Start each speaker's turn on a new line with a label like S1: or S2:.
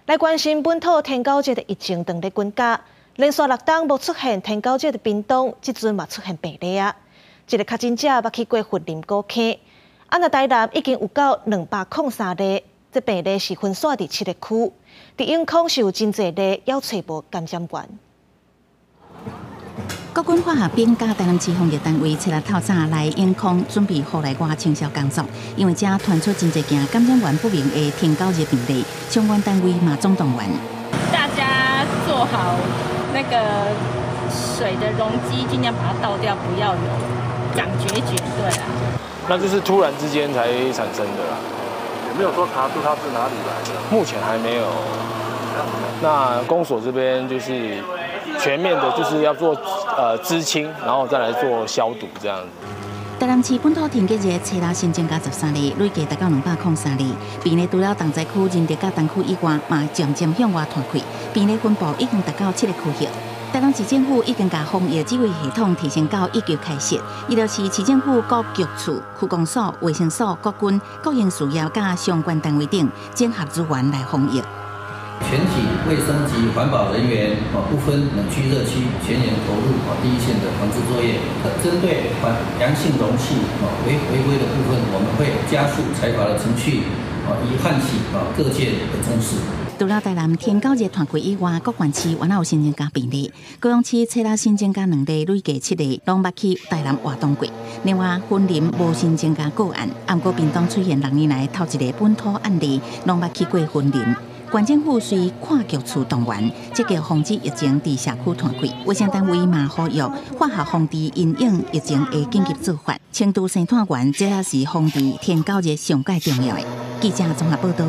S1: 來關心本土天狗熱的疫情當咧滾加，連續6冬無出現天狗熱的屏東，這陣嘛出現病例啊！一个確診者捌去過雲林古坑，啊若台南已經有到203例，這病例是分散佇七个區，佇永康是有真濟例，猶揣無感染源。
S2: 國軍化學兵佮台南市防疫單位，初六透早來永康準備戶內外清消工作，因為遮傳出真濟件感染源不明的天狗熱病例，相關單位嘛總動員。
S3: 大家做好那個水的容積，盡量把它倒掉，不要有長孑孓，對啊。
S4: 那就是突然之間才產生的啦。
S5: 有沒有說查出它是哪裡來的？
S4: 目前還沒有。那公所這邊就是全面的，就是要做孳清，然後再來做消毒這樣子。
S2: 台南市本土天狗熱初六新增加13例，累計達到203例。病例除了重災區仁德佮東區以外，嘛漸漸向外傳開。病例分布已經達到七个區域。台南市政府已經共防疫指揮系統提升到一級開設，伊就是市政府各局處、區公所、衛生所、國軍、國營事業佮相關單位等整合資源來防疫。
S6: 全體衛生及環保人員啊，不分冷區熱區，全員投入啊第一線的防治作業。針對陽性容器啊違規的部分，我們會加速裁罰的程序啊，以喚起啊各界的重視。
S2: 除了台南天狗熱傳開以外，各縣市原來有新增加病例。高雄市初六新增加兩例，累計七例，攏捌去台南活動過。另外，雲林無新增加個案，毋過屏東出現6年來頭一个本土案例，攏捌去過雲林。縣政府隨跨局處動員，積極防止疫情佇社區傳開。衛生單位嘛呼籲化學防治因應疫情的緊急做法，清除生態源，這也是防治天狗熱上蓋重要的。記者綜合報道。